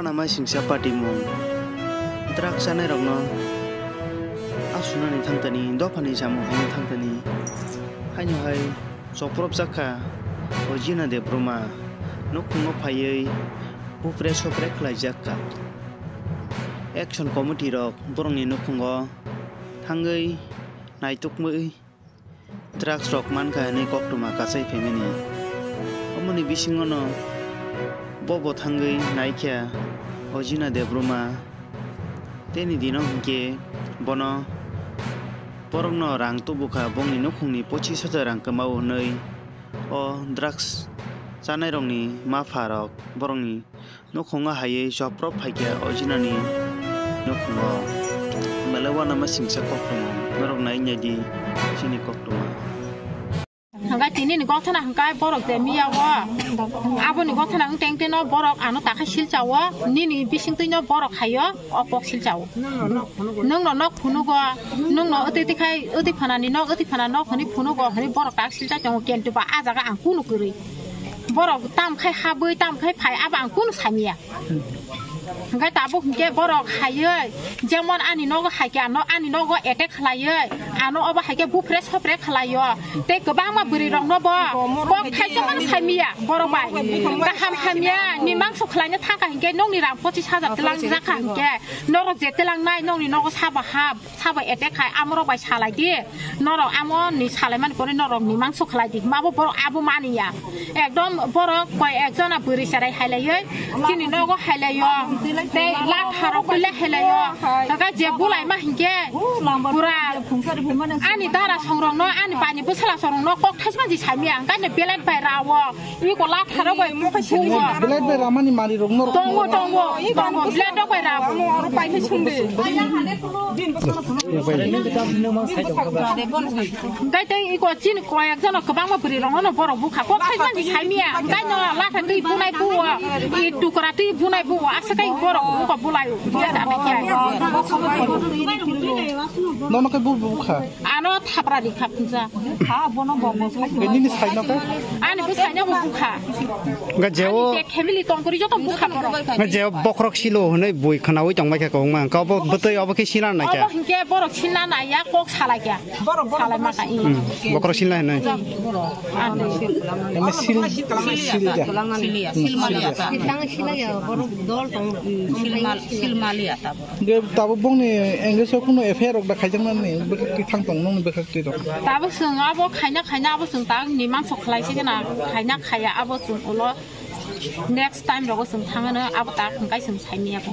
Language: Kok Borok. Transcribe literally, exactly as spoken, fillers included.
Nama singsa patimung. Drugs chanairokno asunani thangtani, dophani samung haino thangtani. Haino hai chopropjak kha o Jina Debbarma, nukhungo phaiwi bupre sopre khlaijakha. Action committee rok borokni nukhungo thangwi naitukmwi drugs rok mankha hwnwi koktwma kachai phaimani. Omoni bisingono bobo thangwi naikha o Jina Debbarma. Teni dino hinkhe bono borokno rang tubukha, bongni nukhungni pochis hajar rang kwmao hwnwi o drugs chanairokni mapha rok borokni nukhungo haiwi choprop phaikha o Jinani nukhungo. Belai uanama singsa koktwma, norok nai naidi chini koktwma. Hwnkhe tini ni gothana hwnkhe borok je miya o, aboni gothana wng teng teno borok ano takha silchao, nini bisingtwi no borok haio o kok silchao. Nwng no nok phunugo, nwng no wtwi twi khai wtwi phanani nok, wtwi phana nok hwnwi phunugo hwnwi borok tak silchai tongo, kintu ba ah jaga ang kunu kwrwi. Borok tam khai habwi, tam khai phai, abo ang kunu samiya. Hwnkhe tabuk hwnkhe borok haiwi, jemon ani nogo haikhe ano ani nogo attack khlaiwi, ano obo haikhe bupre sopre khlaio. Tei kwbangma bwrwi rokno bo kok thaisa mano samiya borok bai. Kaham hamya ni mangso khlaina thangkha hinkhe nokni rang pochis hajar telang jakha hinkhe norok je telangnai nokni nogo sabo hap. Sabo attack khai amorok bai salai di, norok amo ni salai mani pore norok ni mangso khlai di, mabo borok abo maniya. Ekdom borok koi ekjona bwrwi cherai hailaiwi chini nogo hailaio, tei latha rok kule hailaio, kaka je bulai ma hinkhe pura ani dara songrok no, ani bani bwsala songrok no kok thaisma di saimya, hwnkhe belai bai rawo. Iko latha rok bai buka sini. Belai bai ramani mari rok norok. Tongo, tongo, tongo. Belai rok bai rabo. Oro pai khe sungdi. Dai dai iko chini koyek jano kwbangma bwrwi rok no borok bukha. Kok khai mani saimya. Dai no latha twi bunai buo. I tukra twi bunai buo. Asa kai borok buka bulaio. Nono kai bu bukha. Ano thapra rikha puja. Nini saino khe? Ani bwsai no bukha. Nga jeo. Ani je family tongkori joto bukha borok. Nga jeo bokrok silo hwnwi bui khwnawi tongbai kha kong ma. Ka bo bwtwi obo khe sina nai kha. Obo hinkhe borok sina nai ya kok salai kha. Salai ma ka i. Hmm. Bokrok sina hwnwi. Ani. Ene sil sil ya. Sil mali ya. Tang sila ya borok dol tong. Sil mal sil mali ya ta. Je tabuk bongni engage o kunu F I R rok da khaijaknani bwkhak twi thang tong nungni bwkhak twi rok. Tabuk chwng abo khaina khaina abo chwng tak ni mangso khlai se gana khaina khaya abo chwng ulo next time rogo chwng thangano abo tak hwnkhe chwng saimanya bo.